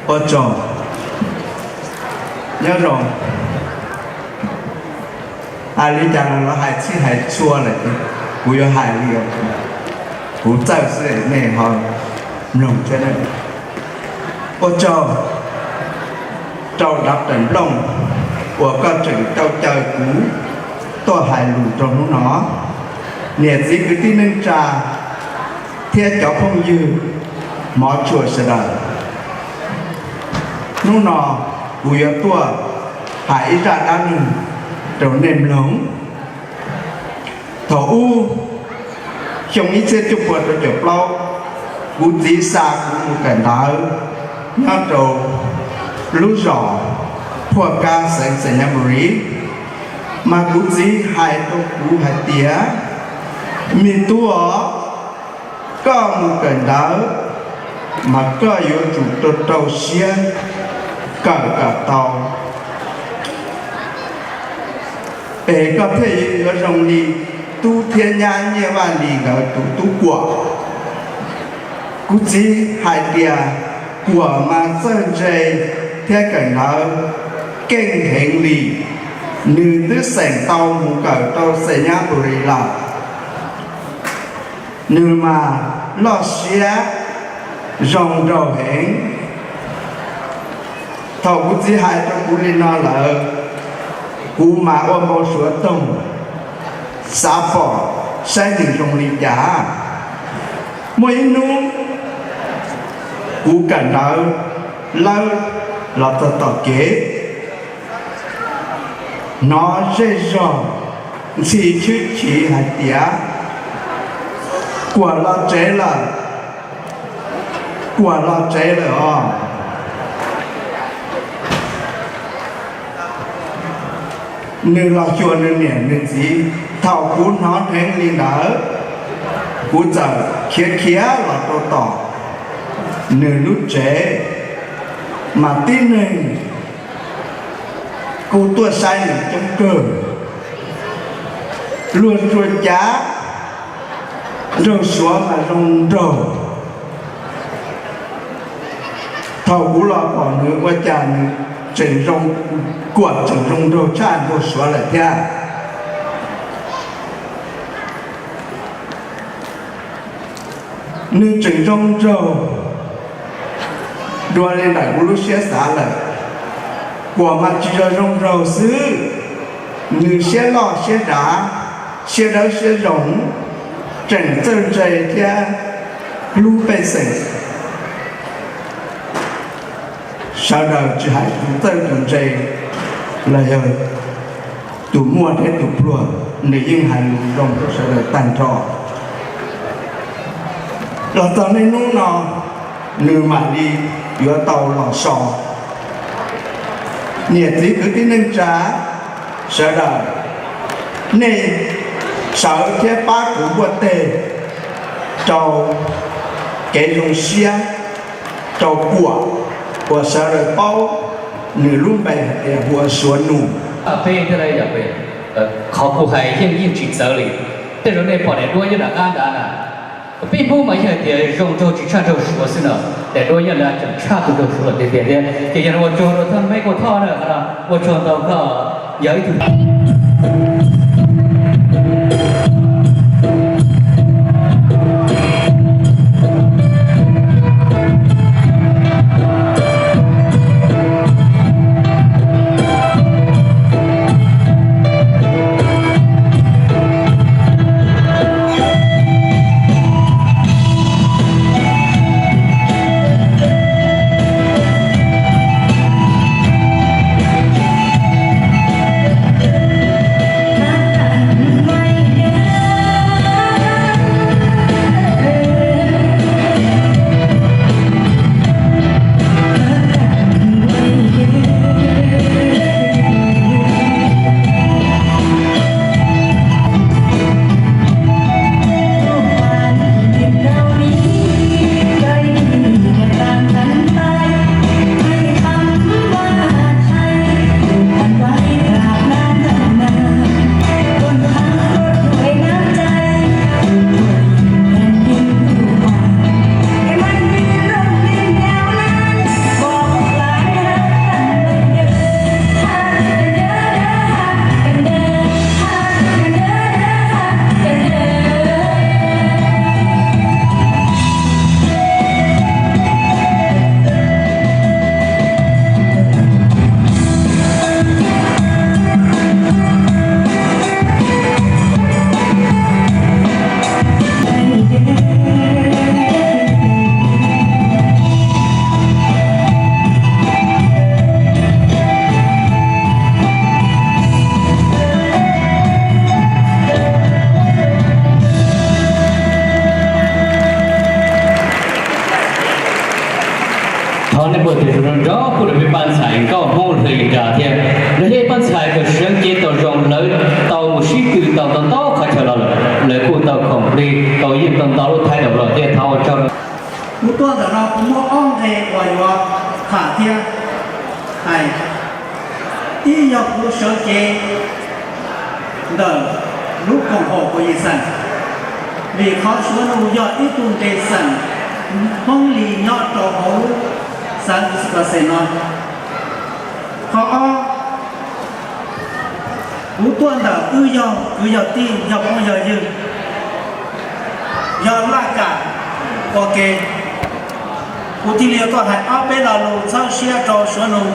Ua tsaug, nyob zoo. Hais li cas los hais txhij hais txhua lawm ces kuv yuav hais li, kuv txawj xwb nej ho mloog thiab. Ua tsaug rau Doctor Nplooj uas koj tseem tau caw kuv tuaj hais lus rau hnub no. Niam txiv kwv tij neej tsa thiab cov phooj ywg hmov tshua sawv daws, hnub no kuv yuav tuaj hais ib zaj dab neeg rau nej mloog. Thaum ub, xyoo ib txhiab cuaj puas rau caum plaub, kuv txiv xa kuv mus kawm ntawv nyob rau lub zos Phuaj Kab xeev Xais Nyab Npu Lis, mas kuv txiv hais rau kuv hais tias, me tub os, koj mus kawm ntawv mas koj yuav tsum rau rau siab kawm kom tau, es koj thiaj yuav zoo li tub thiab nyab Nyiaj Vaj Lis nkawd tus tub Kuam. Kuv txiv hais tias Kuam mas txawj ntse thiab kawm ntawv keej heev li, nws twb xeem tau mus kawm rau Xais Nyab Npu Lis lawm, nws mas loj siab zoo nraug heev. Thaum kuv txiv hais rau kuv li no lawm, kuv mas ua npau suav toog, xav pom saib nws zoo li cas. Muaj ib hnub kuv kawm ntawv lawb los txog tom kev, hnov zej zog ntxhi tshwb chiv hais tias, Kuam los tsev lawm, Kuam los tsev lawm os. Nws los xyuas nws niam nws txiv. Thaum kuv hnov dheev li ntawd, kuv txawm khiav khiav los rau tom nws lub tsev, mas tib neeg kuj tuaj saib nws coob kawg. Luag tsuas cav nraug suav mas zoo nraug. Thaum kuv los pom nws ua cas nws tseem zoo, Kuam tseem zoo nraug tshaj nraug suav lawm thiab. Nws tseem zoo nraug dua li ntawm kuv lub siab xav lawm. Kuam mas tsis yog zoo nraug xwb, nws siab loj siab dav, siab dawb siab zoo, tseem txawj ntse thiab hlub pej xeem. Sawv daws tsis hais tus txawj tus ntse los yog tus muaj thiab tus pluag, nws yeej hais lus zoo rau sawv daws tag nrho. Los txog niaj hnub no, nws mam li yuav tau los so. Niam txiv kwv tij neej tsa sawv daws, nej sawv thiab pab kuv npuaj teg rau kev zoo siab rau Kuam uas sawv daws paub nws lub npe hais tias hu ua Suav Nus. Peb thiaj li yog peb, qhov kuv hais yeej yeej tsis txawv li. Tej zaum nej pom daim duab nyob nram qab ntawd na, peb Hmoob mas yog hais tias zoo nraug tsis tshaj nraug suav xwb no, daim duab nyob ntawd tseem tshaj tus nraug suav tiag tiag thiab. Ces yog li ua tsaug rau thaj meb Kua Thoj na, ua tsaug ntau koj, yog ib tug Ces zoo nrog kuj rau peb pab ntxhais nkauj Hmoob Hwm Lis Nras thiab lawv thiab pab ntxhais kom sawv cev tau zoo, lawv tau mus sib tw tau ntau ntau qhov chaw los lawm, lawv kuj tau khoom plig tau yeej tau ntau lub thaib daus los thiab thov ua tsaug. Kuv tuaj ntawm no kuv muaj ob nqe uas yuav tham thiab hais. Ib yog kuv sawv cev ntawm lub koom haum kuv yis xeem, vim qhov Suav Nus yog ib tug nqe xeem Hmoob Lis nyob rau hauv lub xeev Wisconsin no. Qhov ob, kuv tuaj ntawm wb yog kwv yog tij yog phooj yog ywg, yog laj kam ua ke. Kuv thiaj li tuaj hais ob peb lo lus txhawb siab rau Suav Nus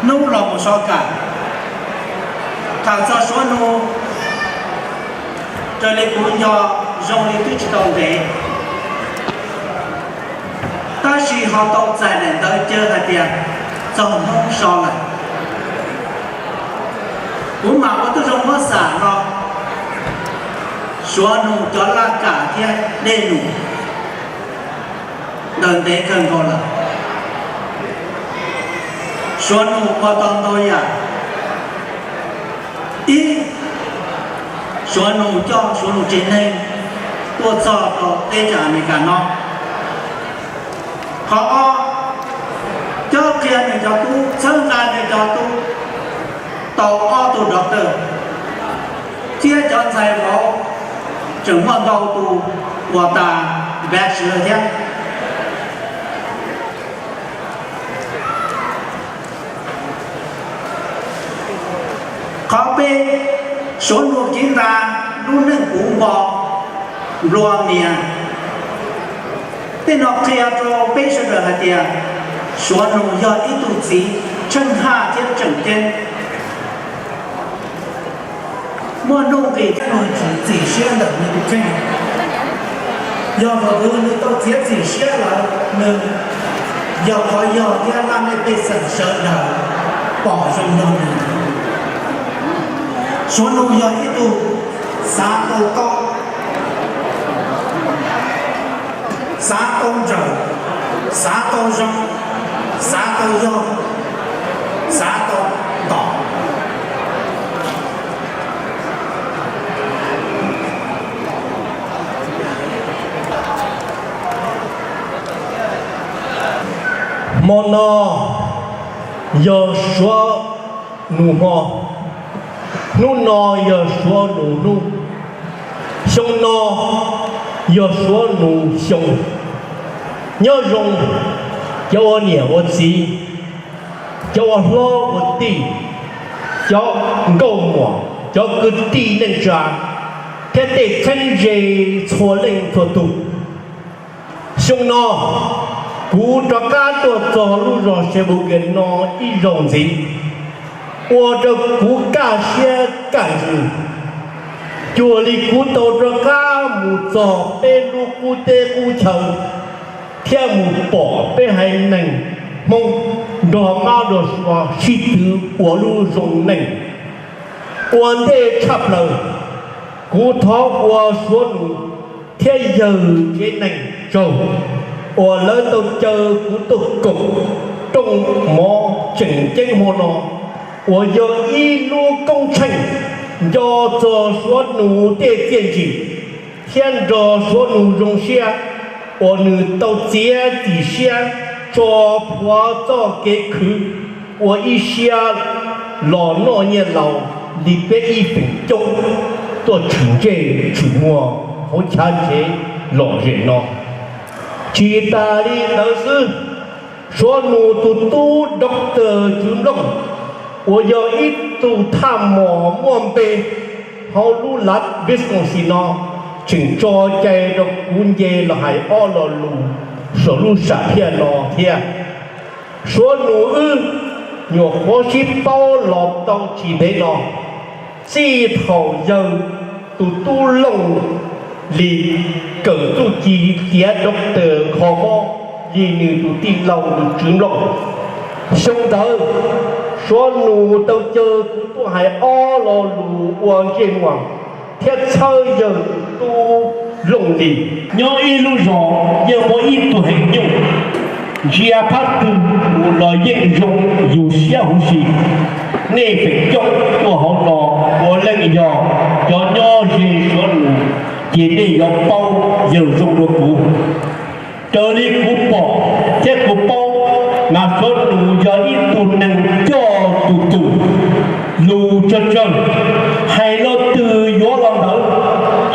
hnub los mus soj kam, tham txog Suav Nus raws li kuv nco zoo li twb tsis tau ntev, tab sis ho tau txais daim ntawv caw hais tias txog Hmoob so lawm. Kuv mam ua tib zoo muab xam no, Suav Nus cov laj kam thiab dej num ntawd ntev kawg nkaus lawm. Suav Nus ua tau ntau yam. Ib, Suav Nus coj Suav Nus tsev neeg tuaj txog rau teb chaws Amelikas no. Qhov ob, cob qhia nws cov tub, txhawb nqa nws cov tub tau ob tug doctor, thiab cov ntxhais vauv tseem muaj ntau tus uas tas bachelor thiab. Qhov peb, Suav Nus kiv nra lub neej puv npo nplua mias. Tej no qhia rau peb sawv daws hais tias Suav Nus yog ib tug txiv tsheej haj thiab tseem ceeb. Muaj nuj nqis thiab nws tsis txim siab ntawm nws tus kheej. Yog thaum twg nws tau txiav txim siab lawm, nws yog qhov yog thiab laj mej pej xeem sawv daws pom zoo rau nws. Suav Nus yog ib tug xav tau tob, xav tau ntsawm, xav tau zoo, xav tau yog, xav tau tom. Hmo no yog Suav Nus hmo, hnub no yog Suav Nus hnub, xyoo no yog Suav Nus xyoo. Nyob zoo cov ua niam ua txiv, cov ua hlob ua tij, cov nkauj muam, cov kwv tij neej tsa, thiab tej txheeb ze txhua leej txhua tus. Xyoo no, kuv rov qab tuaj txog lub zos Sheboygan no ib zaug ntxiv, ua rau kuv kaj siab kaj ntsws. Cuag li kuv tau rov qab mus txog peb lub qub teb qub chaw, thiab mus pom peb haiv neeg Hmoob nrog mab nrog suav sib tw ua lub zoo neej. Ua ntej tshaj plaws, kuv thov ua Suav Nus thiab yawg tsev neeg tsaug uas lawv tau caw kuv tuaj koom rooj mov tseem ceeb hmo no, uas yog ib lub koob tsheej nco txog Suav Nus tej txiaj ntsig thiab nrog Suav Nus zoo siab uas nws tau txiav txim siab tso plhuav txoj kev khwv ua ib siab los noj nyiaj laus li peb ib feem coob tuaj tshwm ntsej tshwm muag hauv chav tsev lom zem no. Tsis tas li ntawd xwb, Suav Nus tus tub Doctor Tswv Nplooj, uas yog ib tug thaj mom muaj npe hauv lub lav Wisconsin no, tseem tso cai rau kuv nce los hais ob lo lus saum lub sam phiaj no thiab. Suav Nus wb nyuam qhuav sib paub los tau tsis ntev no, txij thaum yawg tus tub Looj Lis kawm txuj ci tiav doctor kho mob li nws tus tij laug Tswv Nplooj. Xyoo ntawd, Suav Nus tau caw kuv tuaj hais ob lo lus ua ntsej muag thiab txhawb yawg tus tub Looj Lis. Nyob ib lub zos yeej muaj ib tug heev nyuj, Ntsia phab twg mus los yeej zoo yus siab huv si. Nej feem coob tuaj hauv no, puav leej yog cov nyob ze Suav Nus, ces nej yuav paub yawg zoo dua kuv. Raws li kuv pom thiab kuv paub, mas Suav Nus yog ib tug neeg coj tus tus, lus tsawg tsawg, hais lo twg yuav lo ntawd,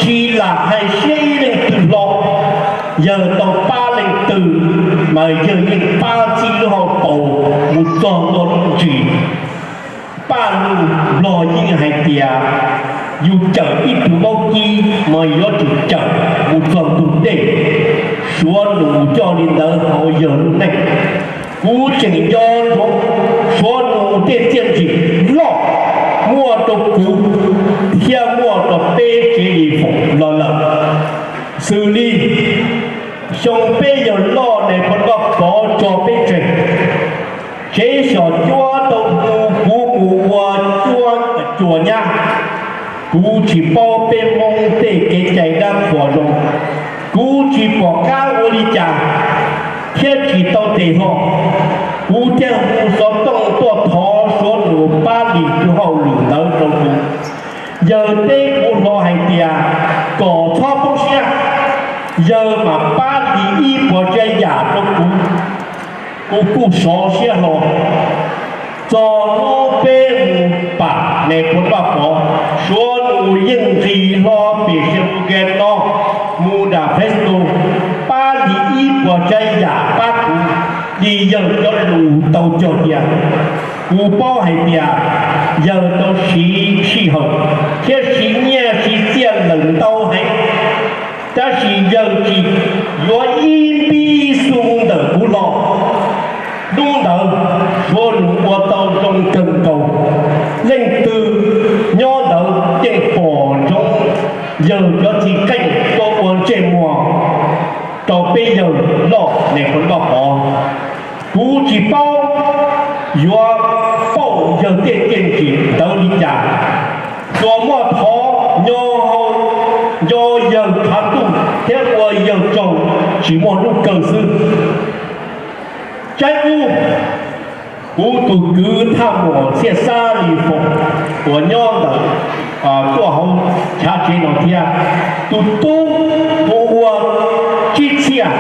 tsis lam hais siab ib leej twg hlo. Yawg tau pab leej twg, mas yawg yeej pab txij lub hauv paus mus txog ntua lub ntsis. Paj lug Nplog yeej hais tias, yus cawm ib tug vaub kib mas yuav tsum cawm mus txog ntug dej. Suav Nus coj li ntawd hauv yawg lub neej. Kuv tseem nco ntsoov Suav Nus tej txiaj ntsig loj muaj rau kuv thiab muaj rau peb tsev Lis Foom los lawm. Xws li xyoo peb yawg loj Nais Phoo Vaj Pov tso peb tseg, tsev xyom cuab tau hu kuv mus ua cuab cuas nyab. Kuv tsis paub peb Hmoob tej kev cai dab qhuas zoo, kuv tsis pom qab ua li cas thiab tsis tau tes hlo. Kuv thiaj hu xov tooj tuaj thov Suav Nus pab Lis tus hauj lwm ntawd rau kuv. Yawg teb kuv hlo hais tias kom txhob poob siab, yawg mam pab Lis ib puas tsav yam rau kuv. Kuv kuj sov siab hlo. Txog hnub peb mus pam Nais Phoo Vaj Pov, Suav Nus yeej nqis hlo pem Xia Pu Ke no mus nram Fresno, pab Lis ib puas tsav yam pab kuv li yawg cov lus tau cog tias. Kuv paub hais tias yawg tau siv sij hawm thiab siv nyiaj siv txiaj lawm ntau heev, tab sis yawg tsis yuav ib npib xu ntawm kuv los. Hnub ntawd Suav Nus ua tau zoo kawg nkaus, leej twg nyob ntawd yeej pom ntsoov yawg cov txiv qeej tuaj ua ntsej muag rau peb yawg loj Nais Phoo Vaj Pov. Kuv tsis paub yuav pauj yawg tej txiaj ntsig ntawd li cas, tsuas muaj thov nco, nco yawg tshav ntuj thiab ua yawg tsaug tsis muaj hnub kawg xwb. Tshaib ub, kuv tus kwv Thaj Muas Txhiaj Xab Lis Foom uas nyob ntawm tuaj hauv chav tsev no thiab, tus tub hu ua Tsib Txhiaj,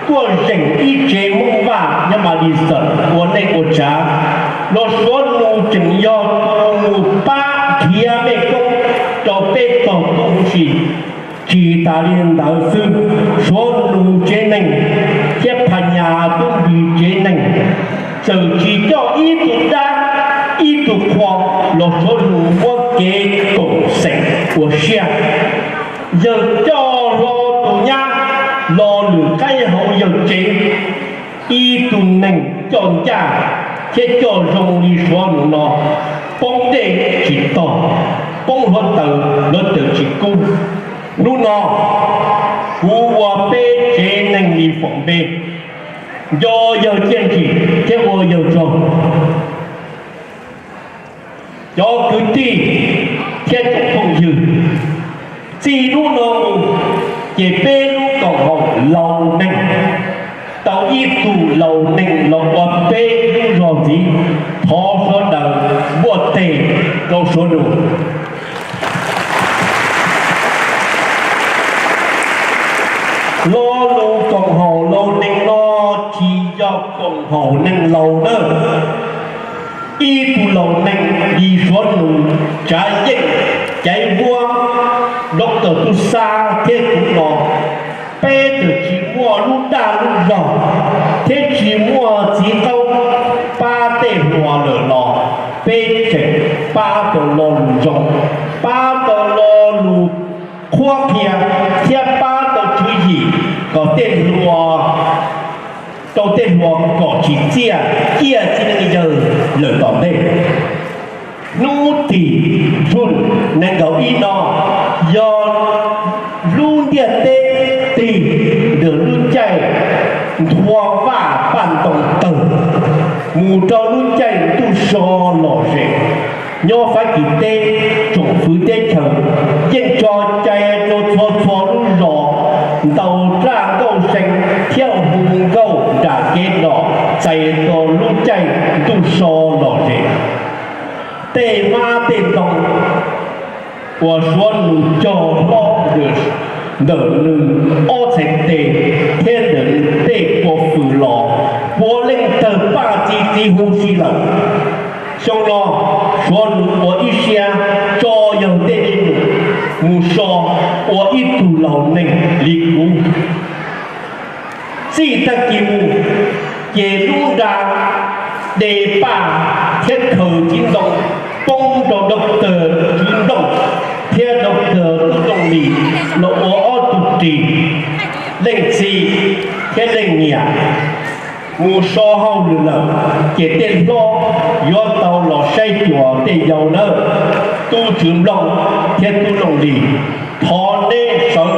tuaj zeem ib tsev Hmoob Vaj nyob Madison ua neej ua tsav, los Suav Nus tseem yog tus mus pab nrhiav mej koob rau peb tog tub huv si. Tsis tas li ntawd xwb, Suav Nus tsev neeg thiab Phas Nyas Tub Npis tsev neeg txawm tsis coj ib tug dab ib tug qhua los Suav Nus muab kev koom xeem ua siab. Yawg coj hlo tus nyab lo lwm qaib hauv yawg tsev, ib tug neeg coj ncaj thiab coj zoo li Suav Nus no, poob dej tsis tog, poob hluav taws hluav taws tsis kub. Hnub no kuv ua peb tsev neeg Lis Foom npe, nco yawg txiaj ntsig thiab ua yawg tsaug. Cov kwv tij thiab tsoom phooj ywg, txij hnub no mus ces peb lub koom haum laus neeg tau ib tug laus neeg los ua peb lub zog ntxiv. Thov sawv daws npuaj teg rau Suav Nus. Lo lus koom haum laus neeg no tsis yog koom haum neeg laus nawb. Ib tug laus neeg li Suav Nus, Tsav Yeej, Caiv Vuab, Doctor Tub Xab thiab kuv no, peb txawm tsis muaj lub dag lub zog thiab tsis muaj txiv qaub pab tej hluas lawm los peb tseem pab tau lo lus zoo, pab tau lo lus qhuab qhia thiab pab tau tswv yim kom tej hluas, rau tej hluas kom tsim txiaj ciaj txiv neej yawg lawm tom ntej. Hnub tim June nees nkaum ib no yog lub ntiaj teb tig ntawm lub caij nthua vaj paj ntoo tawg mus rau lub caij ntuj so lom zem. Nyob Fab Kis teb, tsoom fwv teb chaws yeej tso cai rau txhua txhua lub zos ntaus raj nkauj see thiab hu nkauj nram kev no. Txog lub caij ntuj so lom zem, tej hmab tej ntoo uas Suav nus cog hlob ntawm nws ob txhais tes thiab ntawm nws tej kua fws los puav leej tawg paj txi txiv huv si lawm. Xyoo no Suav nus ua ib siab tso yawg tej me nyuam mus so ua ib tug laus neeg li kuv. Txij tag kis mus, ces lub nra de paj thiab khaws txiv ntoo poob rau doctor Tswv Nplooj thiab doctor Tub Tooj Lis los ua ob tug ris, leej txiv thiab leej niam mus so hauj lwm lawm, ces tej hlob yuav tau los saib xyuas tej yau nawb. Tub Tswv Nplooj thiab Tub Tooj Lis, thov neb sawv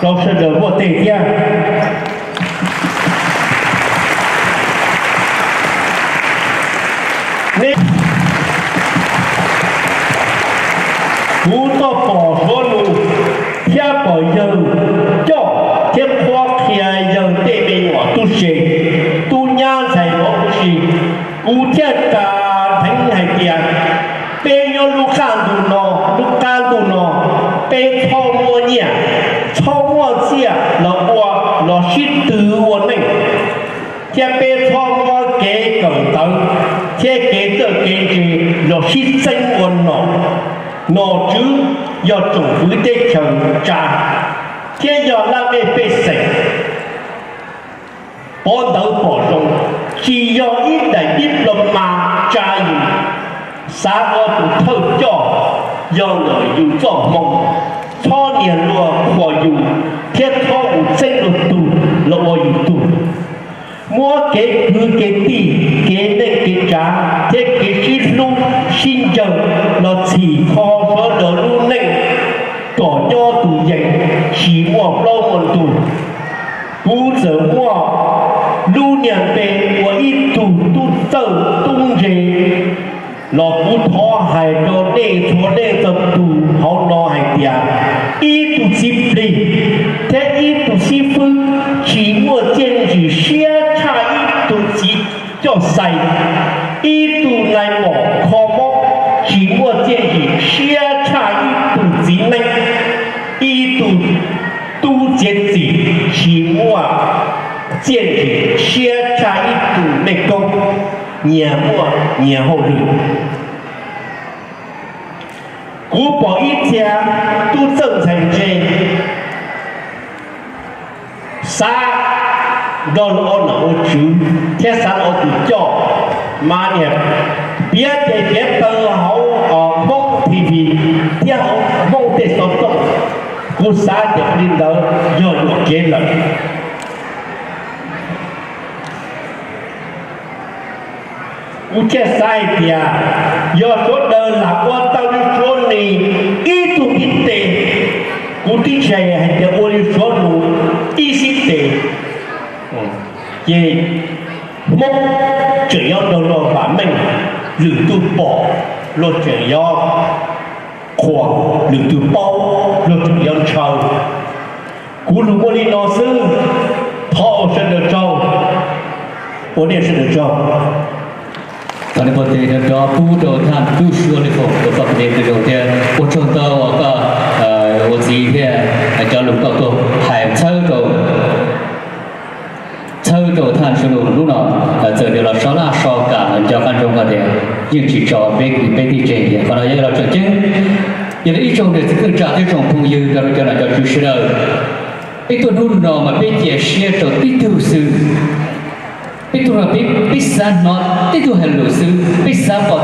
rau sawv daws muaj tej thiab. Neb, kuv tau pom Suav nus thiab pom yawg coj thiab qhuab qhia yawg tej me nyuam tub se, tub nyab ntxhais vauv huv si, kuv thiaj tas dheev hais tias peb nyob lub qab ntuj no, lub qab ntuj no, peb txhob muab nyiaj, txhob muab txiaj los ua, los sib tw ua neej, thiab peb txhob muab kev kawm ntawv thiab kev txawj kev ntse los sib txeeb ua nom. Nom tswv yog tsoom fwv teb chaws tsa, thiab yog laj mej pej xeem pov ntawv pom zoo, tsis yog ib daim diploma tsa yus. Xav ua tus thawj coj yog ntawm yus txoj hmoo, txhob niag luag qhuas yus thiab txhob mus txeeb luag tug los ua yus tug. Muab kev kwv kev tij, kev neej kev tsav thiab kev sib hlub sib ncawg los txhim kho sawv daws lub neej kom nyob tus yees tsis muaj plaub muaj ntug. Kuv txawm muaj lub niag npe ua ib tug tub txawj tub ntse los kuv thov hais rau nej txhua leej txhua tus hauv no hais tias ib tug txiv plig thiab ib tug xib fwb tsis muaj txiaj ntsig siab tshaj ib tug txiv coj xais. Ib tug nai mom kho mob tsis muaj txiaj ntsig siab tshaj ib tug txiv neeb. Ib tug tub txiav txim tsis muaj txiaj ntsig siab tshaj ib tug mej koob nyias muaj nyias hauj lwm. Kuv pom ib txhia tub txawj ntxhais ntse xav nrog luag ua nom ua tswv thiab xav los ua tus coj, mas niag piav tes piav taw hauv Hmoob T V thiab hauv Hmoob tej xov tooj. Kuv xav tias ua li ntawd yog yuam kev lawm. Kuv thiaj xav hais tias yog sawv daws lam ua tau li Suav nus ib tug ntiv tes, kuv twb ntshai hais tias ua li Suav nus ib xib tes, ces Hmoob tseem yuav nrog luag vam meej, lwm tus pom luag tseem yuav qhuas, lwm tus paub luag tseem yuav ntshaw. Kuv lus muaj li no xwb, thov ua sawv daws tsaug, ua nej sawv daws tsaug. Thov nej npau taws rov pub rau thaj tub Suav Li Foom ua txoj kev ntseeg zoo thiab ua tsaug ntau uas koj ua txiv thiab cov lus koj tuaj hais txhawb rau, txhawb rau thaj Suav Li Foom hnub no. Txawm tias los so laj so kam los nco qab ntsoov hais tias yeej tsis tso peb kwv peb tij tseg tiag, qhov no yog los tseem ceeb. Yog li ib tsoom niam txiv kwv tij neej tsa thiab tsoom phooj ywg nrog rau cov nom cov tswv sawv daws, peb tuaj hnub no mas peb cia siab rau tib tug xwb. Peb tuaj no peb, peb xav hnov tib tug hais lus xwb, peb xav pom